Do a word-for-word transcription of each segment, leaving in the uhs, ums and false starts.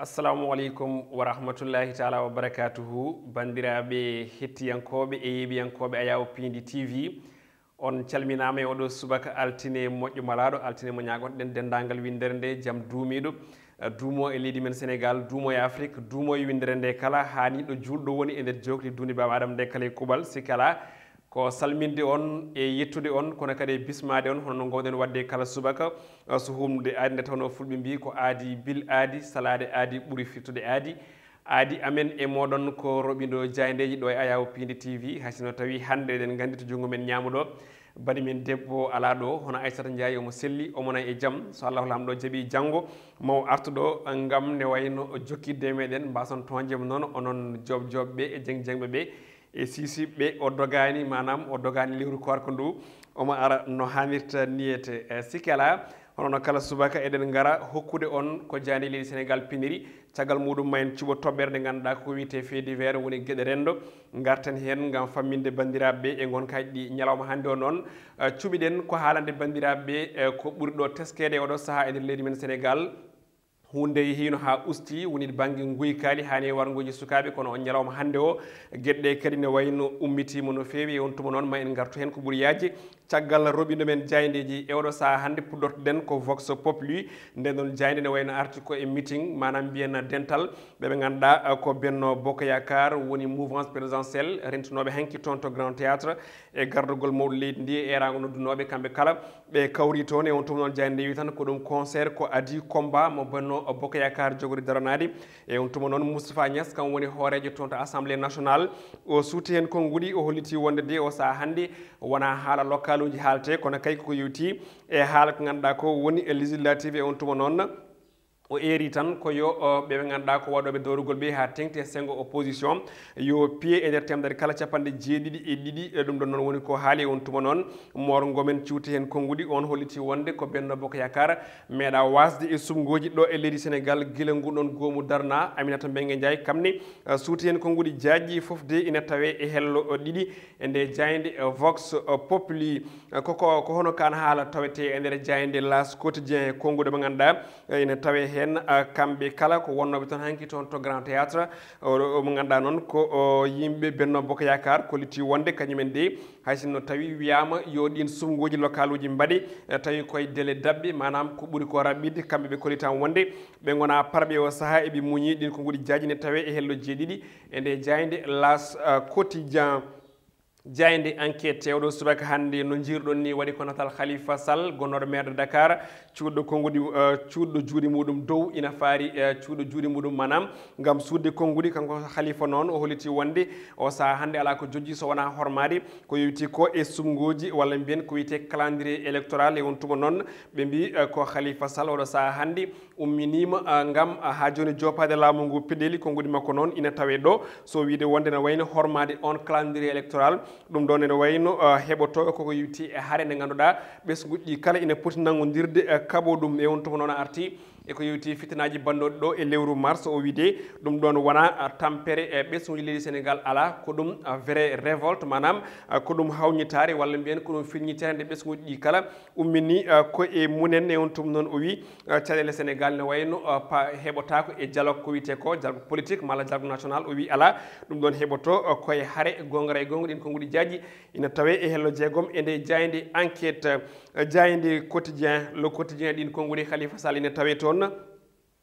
Assalamu aleykum wa rahmatullahi taala wa barakatuhu. Banndiraaɓe hettiyankooɓe e yeeɓiyankooɓe Ayaw Piindi T V, on calminaama e oɗo subaka altine moƴƴo malaaɗo, altine mo ñaagotoɗen denndaangal winndere nde jam duumiiɗo, eh, duumo e leydi men Senegaal, duumo e Afrik, duumo e winndere nde kala, haa ni ɗo juulɗo woni e nder jookli duunde Baaba Adama nde kala e kuuɓal, sikke alaa. Ko salminde on e yettude on, kono kadi e bismaade on, hono no ngoowɗen waɗde kala subaka, eh, so humde aadi nde tawnoo fulɓe mbii ko aadi bil aadi, salaade aadi ɓuri firtude aadi. Aadi amen e mooɗon ko roɓindo jaayndeeji ɗo e Ayaw Piindi T V, hay sinno tawi hannde eɗen nganndi to junngo men ñaamo ɗo, bani men debbo alaa ɗo, hono Aysata Njaay omo selli, omo nayi e jam. So Allahu Laamɗo jaɓi janngo, maw artu ɗo ngam ne wayno jokkidde e meɗen, mbaason toñde mo noon, onon Joob Joob ɓe e Jeŋ Jeŋ ɓe ɓe, e Sisi ɓe o dogaani, maanaam o dogaani lewru koorka ndu, omo ara no haanirta niyete. Eh, sikke alaa, hono no kala subaka eɗen ngara hokkude on ko jaaynde leydi Senegaal piniri. Caggal muɗum ma en cuɓo toɓɓere nde ngannduɗaa ko wiyetee fait divers woni geɗe renndo. Ngarten heen ngam famminde banndiraaɓe ɓe e ngonkaaji ɗi ñalawma hannde o noon. Eh, cuɓiɗen ko haalande banndiraaɓe ɓe, eh, ko ɓuri ɗo teskeede e oɗo sahaa e nder leydi men Senegaal. Huunde yehiino haa usti, woni bannge nguykaali, haa ne warngooji sukaaɓe, kono on ñalawma hannde o, geɗe ɗe kadi ne wayno ummitiima no feewi. E on tuma noon, ma en ngartu heen ko ɓuri yaajde. Caggal roɓindo men jaayndeeji e oɗo sahaa hannde, puɗɗortoɗen ko Vox Populi. Nden noon jaaynde ne wayno arti ko e meeting, maanaam mbiyen dental, ɓe ɓe ngannduɗaa, eh, ko Benno Bokk Yaakaar woni mouvance présidentielle rentunooɓe hanki toon to Grand Théâtre e gardagol mawɗo leydi ndi e eeraango noddunooɓe kamɓe kala. Ɓe kawri toon e on tuma noon jaaynde wi tan ko ɗum concert ko adii combat mo Benno Bokk Yaakaar jogori daranaade. E on tuma noon Moustapha Niass kam woni hooreejo toon to Assemblée nationale. O suuti heen konnguɗi, o holliti wonde de o sahaa hannde wonaa haala lokaluuji haaletee, kono kay koko yowti e haala ko ngannduɗaa ko woni e législative. E on tuma noon o eeri tan ko yo, o, ɓe ɓe ngannduɗaa ko waɗooɓe dowrugol ɓe haa teŋti e senngo opposition, yo piye e nder teemedere kala capanɗe jeeɗiɗi e ɗiɗi. E ɗum ɗon noon woni ko haali e on tuma noon. Moor Ngom en cuuti heen konnguɗi, on holliti wonde ko Benno Bokk Yaakaar meeɗaa waasde e suɓngooji ɗo e leydi Senegaal gila ngu ɗon goomu darnaa. Aminata Mbengue Ndiaye kam ne, eh, suuti heen konnguɗi jaajɗi fof de ina tawee e hello, eh, ɗiɗi e nde jaaynde, eh, Vox, eh, Populi. Eh, koko, ko hono kaan haala tawetee e nder jaaynde L'As Quotidien, konnguɗi mo ngannduɗaa, eh, ina tawee heen, eh, kamɓe kala ko wonnooɓe toon hanki toon to Grand Théâtre. O, o mo ngannduɗaa noon ko, o, yimɓe Benno Bokk Yaakaar kolliti wonde kañumen de, hay sinno tawi wiyaama yo ɗiin suɓngooji lokaluuji mbaɗe, eh, tawi koye délai daɓɓi, maanaam ko ɓuri ko raɓɓiɗde, kamɓe ɓe kollitan wonde ɓe ngonaa parɓe o sahaa, eɓe muñi. Ɗiin konnguɗi jaajɗi ne tawee e hello jeeɗiɗi e nde jaaynde L'As, eh, Quotidien. Jaaynde Enquête e oɗo subaka hannde, no njiiruɗon ni, waɗi ko natal Khalifa Sall, gonnooɗo maire de Dakar, cuuɗo konnguɗi, eh, cuuɗo juuɗe muɗum dow, ina faari, eh, cuuɗo juuɗe muɗum, maanaam ngam suuɗde konnguɗi. Kanko Khalifa noon, o holliti wonde o sahaa hannde alaa ko jojji so wonaa hormaade ko yowiti ko e suɓngooji, walla mbiyen ko wiyetee calendrier électoral. E on tuma noon, ɓe mbii, eh, ko Khalifa Sall oɗo sahaa hannde umminiima, ah, ngam, ah, haa jooni joopaade laamu ngu peɗeeli. Konnguɗi makko noon ina tawee ɗo, so wiyde wonde na wayno hormaade on calendrier électoral. Ɗum ɗoon ene wayno, ah, heɓotoo koko yowiti e hare nde ngannduɗaa ɓesnguuji ɗi kala ina poti nanngondirde, ah, kaɓo ɗum. E on tuma noon arti e ko yowiti fitinaaji bannooɗi ɗo e lewru mars o wiyde ɗum ɗoon wonaa, ah, tampere e ɓesnguuji leydi Senegaal alaa, ko ɗum, ah, vraie révolte, maanaam, ah, ko ɗum hawñitaare walla mbiyen ko ɗum filñitaare nde ɓesnguuji ɗi kala ummini, ah, ko e mumen. E on tuma noon o wi, ah, caɗeele Senegaal ne wayno, ah, pa-, heɓotaako e dialogue ko wiyetee ko dialogue politique malla dialogue national, o wi alaa, ɗum ɗoon heɓoto, ah, ko e hare goonga e goonga. Ɗiin konnguɗi jaajɗi ina tawee e hello jeegom e nde jaaynde Enquête, ah, jaaynde Quotidien, Le Quotidien, ɗiin konnguɗi Khalifa Sall ina tawee toon.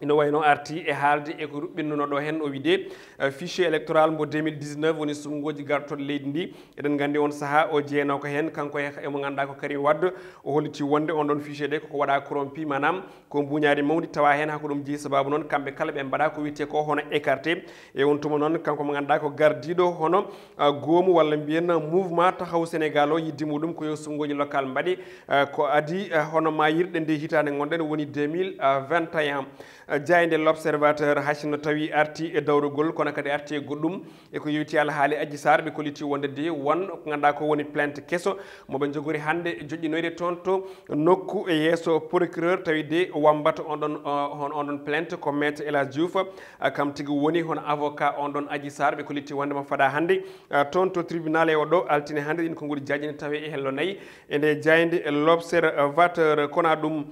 Ina wayno arti e haalde e ko ruɓɓinnono ɗo heen o wiyde, eh, fichier électoral mbo deux mille dix-neuf woni suɓngooji gartoɗo leydi ndi. Eɗen nganndi on sahaa o jeyanoo ko heen, kanko e, e mo ngannduɗaa ko Karim Wade. O holliti wonde on ɗon fichier de koko waɗa corrompu, maanaam ko mbuñaari mawndi tawa heen. Haa ko ɗum jeyi sababu noon kamɓe kala ɓe mbaɗa ko wiyetee ko hono écarté. E on tuma noon kanko mo ngannduɗaa ko gardiiɗo hono, ah, goomu walla mbiyen mouvement Taxawu Sénégal o, yidde muɗum ko yo suɓngooji local mbaɗe, ah, ko adii, ah, hono maayirɗe nde hitaande ngonɗen woni deux mille vingt et un. Jaaynde L'Observateur, hay sinno tawi arti e dawrugol, kono kadi arti e goɗɗum, e ko yowiti alhaali Adji Sarr, ɓe kolliti wonde de won ko ngannduɗaa ko woni plainte keso mo ɓe njogori hannde joƴƴinoyde toon to nokku e yeeso procureur, tawi de wammbata on ɗon, uh, on, on ɗon plainte ko Maître El Hadj Diouf, uh, kam tigi woni hono avocat on ɗon Adji Sarr, ɓe kolliti wonde mo fada hannde, uh, toon to tribunal e oɗo altine hannde. Ɗiin konnguɗi jaajɗi ne tawee e hello nayi e nde jaaynde L'Observateur, kono ɗum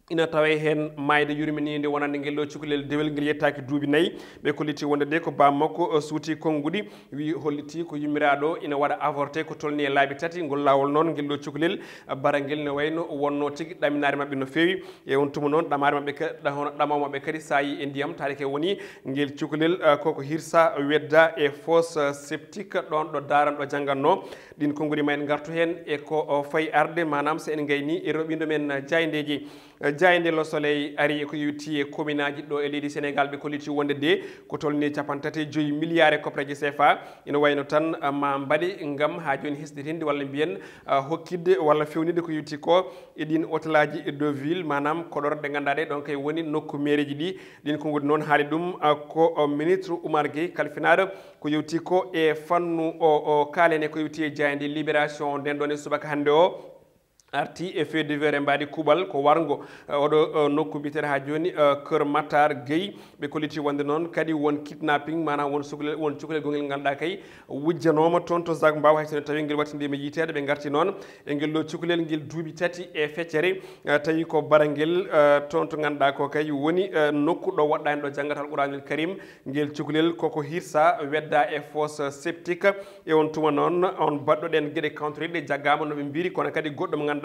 ina tawee heen maayde yurminiinde wonande ngel ɗo cukalel dewel ngel yettaaki duuɓi nayi. Ɓe kolliti wonde de ko baam makko, eh, suuti konnguɗi, wi holliti ko yummiraaɗo ina waɗa avorté ko tolni e laabi tati. Ngol laawol noon ngel ɗo cukalel, eh, bara ngel ne wayno wonno tigi ɗaminaare maɓɓe no feewi. E on tuma noon ɗamaare maɓɓe ka-, ɗa-, hono ɗamaw maɓɓe kadi saayi e ndiyam, taari kay woni ngel cukalel, eh, koko hirsa wedda e fosse, eh, septique ɗoon ɗo daaran ɗo jannganno. Ɗin konnguɗi ma en ngartu heen e ko, o, fayi arde, maanaam so en ngayni e roɓindo men, eh, jaayndeeji. Eh, jaaynde Le Soleil ari e ko yowiti e kominaaji ɗo e leydi Sénégal, ɓe kolliti wonde de ko tolni capanɗe tati e joyi miliyaare koppareeje C F A ina wayno tan, eh, ma mbaɗe ngam haa jooni hesɗitinde walla mbiyen, eh, hokkitde walla fewnitde ko yowiti ko e ɗin hôtelaaji de ville, maanaam koɗorɗe ɗe ngannduɗaa ɗe ɗon kay woni nokku meereeji ɗi. Ɗin konnguɗi noon haali ɗum, eh, ko, eh, ministre Oumar Gueye kalfinaaɗo ko yowti ko e fannu o, o kaalen e ko yowti e jaaynde Libération nden ɗon e subaka hannde o. Arti e fait divers e mbaadi kuuɓal ko warngo, eh, oɗo, eh, nokku mbiyeteeɗo haa jooni, eh, Kër Matar Gueye. Ɓe kolliti wonde noon kadi won kidnapping, maanaam won cukalel, won cukalel gongel ngannduɗaa kay wujjanooma toon to Zac Mbao, hay so ne tawi ngel wattindiima yiyteede. Ɓe ngarti noon e ngel ɗo cukalel ngel duuɓi tati e feccere, eh, tawi ko barangel, eh, toon to ngannduɗaa ko kay woni, eh, nokku ɗo woɗɗaani ɗo janngata Alquraanul Karim. Ngel cukalel koko hirsa wedda e fosse septique. E on tuma noon, on baɗɗo ɗen geɗe kawtoriɗe jaggaama no ɓe mbiri, kono kadi goɗɗo mo ngannduɗaa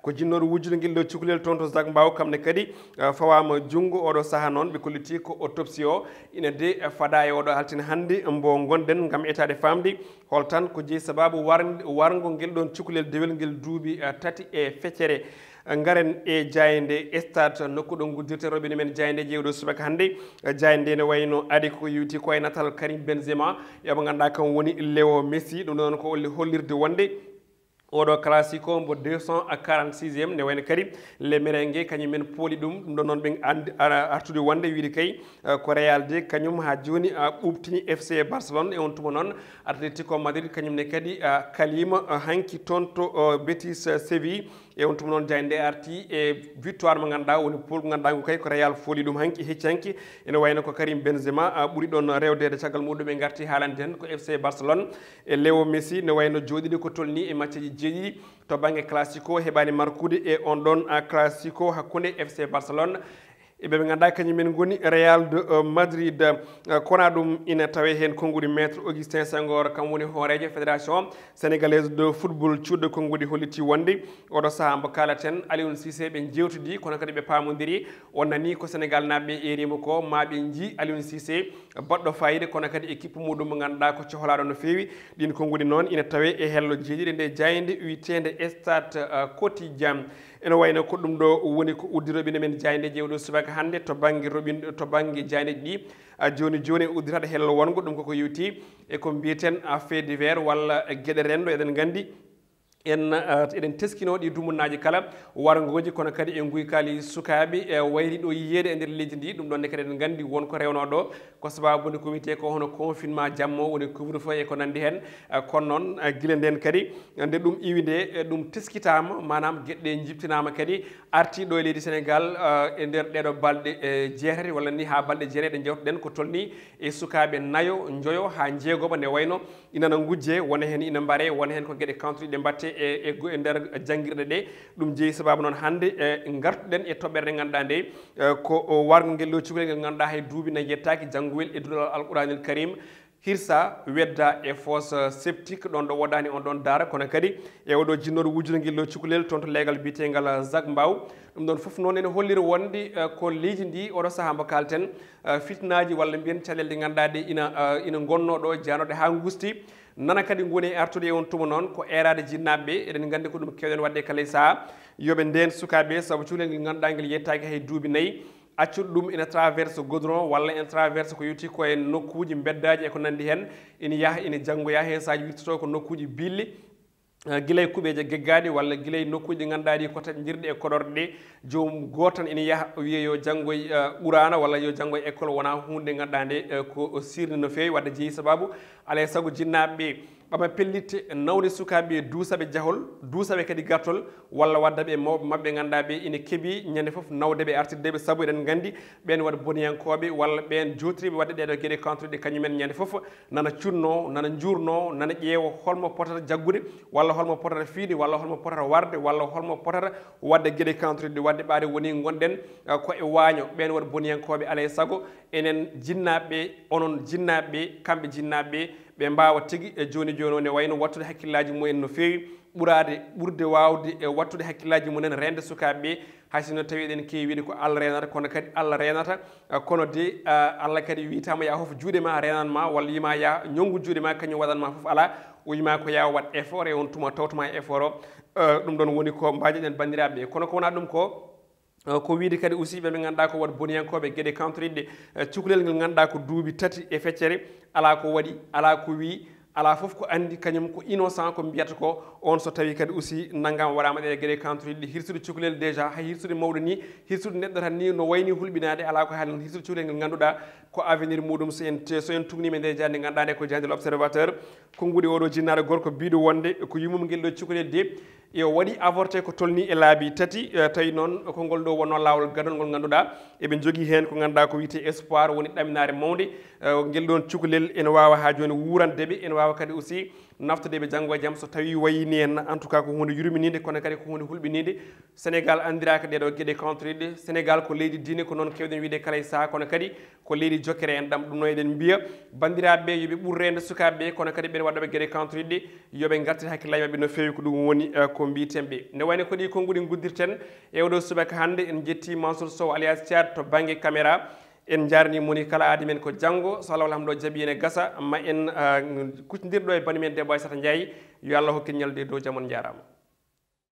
ko jinnooɗo wujjude ngel ɗo cukalel toon to Zac Mbao, kam ne kadi, eh, fawaama junngo. Oɗo sahaa noon ɓe kolliti ko autopsie o ina de, eh, fada e oɗo altine hannde mbo ngonɗen ngam etaade faamde hol tan ko jeyi sabaabu war-, warngo ngel ɗon cukalel dewel ngel duuɓi, eh, tati e feccere. Ngaren e jaaynde Stade, nokku ɗo nguddirte roɓindo men jaaynde jeewɗo subaka hannde. Jaaynde ne wayno ari ko yowti ko e natal Karim Benzema, e mo ngannduɗaa kam woni Leo Messi. Ɗum ɗon ko holli-, hollirde wonde oɗo classico mbo deux cent quarante-sixième, ne wayno kadi les merengue kañum en pooli ɗum. Ɗum ɗon noon ɓe andi-, ara-, artude wonde wiide kay, eh, ko Real de kañum haa jooni, ah, ɓuuɓtini F C Barcelone. E on tuma noon Atletico Madrid kañum ne kadi, ah, kalima, ah, hanki toon to, oh, Betis, ah, Séville. E on tuma noon jaaynde nde arti e victoire mo ngannduɗaa woni pool mo ngannduɗaa ngu kay ko Real fooli ɗum hanki, hecci hanki. Ene wayno ko Karim Benzema, ah, ɓuri ɗon rewdeede. Caggal muɗum ɓe ngarti haalande en ko F C Barcelone e Leo Messi ne wayno jooɗiiɗo ko tolni e matcheji jeeɗiɗi to bannge classico heɓaani markude e on ɗon, ah, classico hakkunde F C Barcelone e ɓe ɓe ngannduɗaa kañum en ngoni Real de, euh, Madrid. Euh, kono ɗum ina tawee heen konnguɗi Maître Augustin Senghor, kam woni hooreejo Fédération Sénégalaise de Football. Cuuɗo konnguɗi holliti wonde oɗo sahaa mbo kaalaten Aliou Cissé ɓe njeewtidi, kono kadi ɓe paamondiri. O nani ko Sénégal naaɓe eeriima ko, ma ɓe njii Aliou Cissé baɗɗo fayida, kono kadi équipe muɗum mo ngannduɗaa ko cohlaaɗo no feewi. Ɗin konnguɗi noon ina tawee e hello jeeɗiɗi nde jaaynde wiyeteende Stade, euh, Quotidien. Ene wayno ko ɗum ɗo woni ko uddiroɓe men jaaynde jeewɗo subaka hannde to bannge roɓin-, to bannge jaayndeeji ɗi. A, jooni jooni e udditaɗo hello wongo ɗum koko yewti e ko mbiyeten, a, fait divers walla geɗe renndo. Eɗen nganndi en, a, eɗen teskino ɗi dumunnaaji kala warngooji, kono kadi e nguykaali sukaaɓe, e wayri ɗo yiyeede e nder leydi ndi. Ɗum ɗon ne kadi eɗen nganndi won ko rewnoo ɗo. Ko sababu nde ko wiyetee ko hono confinement jammo, woni couvre-feu e ko nanndi heen. Eh, kono noon, eh, gila ndeen kadi, nde ɗum iwi nde, eh, ɗum teskitaama, maanaam geɗe ɗe njibtinaama kadi, arti ɗo e leydi Sénégal, eh, e nder ɗeeɗo balɗe, eh, jeetati walla ni haa balɗe jeenayi ɗe njewtoɗen, ko tolni e sukaaɓe nayo, njoyo haa njeegoɓa, nde wayno ina na ngujje, wona heen ina mbare, wona heen ko geɗe kawtoriɗe mbatte e, e go-, e nder janngirɗe ɗe. Ɗum jeyi sababu noon hannde, eh, ngartuɗen e toɓɓere nde ngannduɗaa nde, eh, ko o warngo ngel ɗo cukalel ngel ngannduɗaa hay duuɓi nayi yettaaki, janngowel e duɗal Alquraanil Karim, hirsa, wedda e fosse septique, ɗon ɗo woɗɗaani on ɗon daara, kono kadi e oɗo jinnooɗo wujjude ngel ɗo cukalel toon to leegal biyeteegal Zac Mbao. Ɗum ɗon fof noon ene hollira wonde, eh, ko leydi ndi oɗo sahaa mbo kaalten, eh, fitinaaji walla mbiyen caɗeele ɗe ngannduɗaa ɗe ina, eh, ina ngonnoo ɗo, jaanooɗe haa ngusti. Nana kadi ngoni e artude e on tuma noon ko eeraade jinnaaɓe ɓe. Eɗen nganndi ko ɗum keewɗen waɗde kala e sahaa. Yo ɓe ndeen sukaaɓe, sabu cukalel ngel ngannduɗaa ngel yettaaki hay duuɓi nayi. Accude ɗum ina traverse goudron walla ina traverse ko yowti ko e nokkuuji mbeddaaji e ko nanndi heen. Ina yaha, ina janngoya heen, sahaaji wirtoto ko nokkuuji biilli, eh, gila e kuɓeeje geggaaɗi walla gila e nokkuuji ɗi ngannduɗaa ɗi ko taƴondirɗi e koɗorɗe ɗe. Joom gooto tan ina yaha, o wiya yo janngoy, eh, Quraana walla yo janngoy école, wonaa huunde nde ngannduɗaa nde, eh, ko sirde no feewi. Wadde jeyi sababu, alaa e sago jinnaaɓe ɓe Ɓama pellitte nawde sukaaɓe, duusaɓe jahol, duusaɓe kadi gartol, walla wadda ɓe mawɓe maɓɓe ngannduɗaa ɓe ina keɓi ñande fof nawde ɓe, artirde ɓe, sabu eɗen nganndi ɓeen waɗ boniyankooɓe walla ɓeen jootriiɓe waɗde ɗeeɗo geɗe kantuɗe kañumen ñande fof nana cunno, nana njuurno, nana ƴeewa holmo potata jaggude, walla holmo potata fiide, walla holmo potata warde, walla holmo potata waɗde geɗe kantuɗe waɗde ɓaade woni ngonɗen, eh, ko e waaño. Ɓeen waɗ boniyankooɓe alay sago enen jinnaaɓe ɓe, onon jinnaaɓe ɓe, kamɓe jinnaaɓe ɓe, ɓe mbaawa tigi e jooni jooni o ne wayno wattude hakkillaaji mumen no feewi, ɓuraade, ɓurde waawde e wattude hakkillaaji mumen, reende sukaaɓe ɓe, hay sinno tawi eɗen keewi wiide ko Allah reenata, kono kadi Allah reenata, eh, kono de, eh, Allah kadi wiytaama yaa hof juuɗe ma reenan ma, walla wiima yaa ñonngu juuɗe ma kañum waɗan ma fof alaa, o wiima ko yaa waɗ effort e on tuma tawtuma effort o. Eh, ɗum ɗoon woni ko mbaajoɗen banndiraaɓe ɓe, kono ko wonaa ɗum ko, eh, ko wiide kadi aussi ɓe ɓe ngannduɗaa ko waɗ boniyankooɓe geɗe kantoriɗe, eh, cukalel ngel ngannduɗaa ko duuɓi tati e feccere, alaa ko waɗi, alaa ko wii, alaa fof ko anndi, kañum ko innocent ko mbiyata ko, on so tawi kadi aussi nanngam waɗaama ɗe geɗe kantoriɗe, hirsude cukalel déjà, hay hirsude mawɗo ni, hirsude neɗɗo tan ni no wayni hulɓinaade, alaa ko haali noon hirsude cukalel ngel ngannduɗaa ko avenir muɗum, so en, so en tugniima e nder jannde ngannduɗaa nde ko jannde l'observateur, konnguɗi oɗo jinnaaɗo gorko biiɗo wonde ko yummum ngel ɗo cukalel de, yo waɗi avorté ko tolni e laabi tati, eh, tawi noon konngol ɗo wonno laawol gadol ngol ngannduɗaa eɓe njogii heen ko ngannduɗaa ko wiyetee espoir, woni ɗaminaare mawnde, eh, ngel ɗoon cukalel ene waawa haa jooni wuurande ɓe, ene waawa kadi aussi naftude ɓe janngo e jam so tawi wayini en. En tout cas ko huunde yurminiinde, kono kadi ko huunde hulɓiniinde. Sénégal anndiraaka ɗeeɗo geɗe kantoriɗe. Sénégal ko leydi diine, ko noon keewɗen wiyde kala e sahaa, kono kadi ko leydi jokkere enɗam. Ɗum noon eɗen mbiya banndiraaɓe ɓe yo ɓe ɓur reende sukaaɓe ɓe, kono kadi ɓeen waɗooɓe geɗe kantoriɗe yo ɓe ngartir hakkillaaji maɓɓe no feewi, ko ɗum woni, eh, ko mbiyeten ɓe. Nde wayno ko ɗi konnguɗi nguddirten e oɗo subaka hannde, en njetti Mansour Sow alias Thiat to bannge caméra. En njaarnii mo ni kala aadi men ko janngo, so Allah wala hamɗo jaɓi ene gasa, ma en, ah, kuccondir ɗo e bani men debbo Aissata Ndiaye. Yo Allah hokkin ñallude e dow jam, on njaaraama.